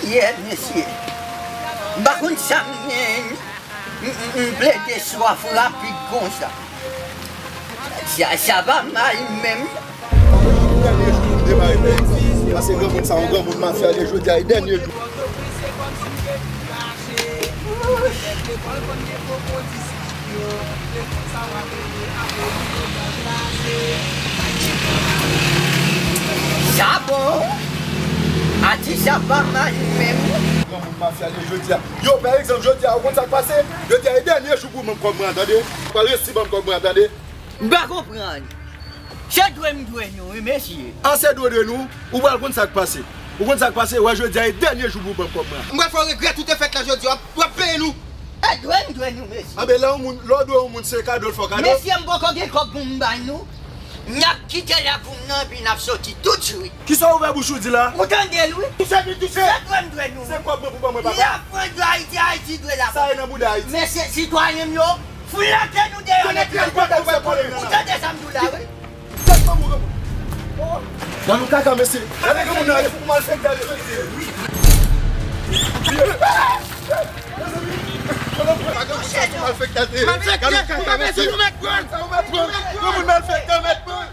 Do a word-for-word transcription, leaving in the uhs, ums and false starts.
Yè, mesye. M pa konn sa m gen. M, m, m plede swaf rapid konsa. Sa, sa pa mal menm. Dènye jou pou m demare, pèp. Pase granmoun sa, yon granmoun mafya, li jodi a, e dènye jou. Sa bon. Atis sa pa mal menm. Granmoun mafya, li jodi a. Yo, pa egzanp, jodi a, ou konn sa k pase? Jodi a, e dènye jou pou ban m kòb mwen an, tande? Ou pral resi ban m kòb mwen an, tande? M pa konprann. Se dwe m dwe nou, wi, mesye. An se dwe dwe nou, ou pral konn sa k pase. Ou konn sa k pase, wè jodi a e dènye jou pou ban m kòb mwen an. M pral fè w regrèt ou te fèt la jodi a, w ap, w ap peye nou. E dwe m dwe nou, mesye. Anben, lè yon moun, lè w dwe yon moun, se kado l fè w kado. Mesye, m poko gen kòb pou m bay nou. N ap kite lakou m nan, epi n ap soti tousuit. Kisa w ouvè bouch ou di la? Ou tande l, wi. Touche, touche. Se dwe m dwe nou. Se kòb mwen pou ban mwen, papa. Lafrans dwe Ayiti, Ayiti dwe la. Sa e nan bouda Ayiti. Mesye, sitwayen m yo, flanke nou deyò nèt la. Ou tande sa m di w la, wi. Gade yon kaka, mesye. Gade granmoun nan, e pou malfektè li. Malfektè, mesye. Gade yon kaka, mesye. Granmoun malfektè, mèt pran.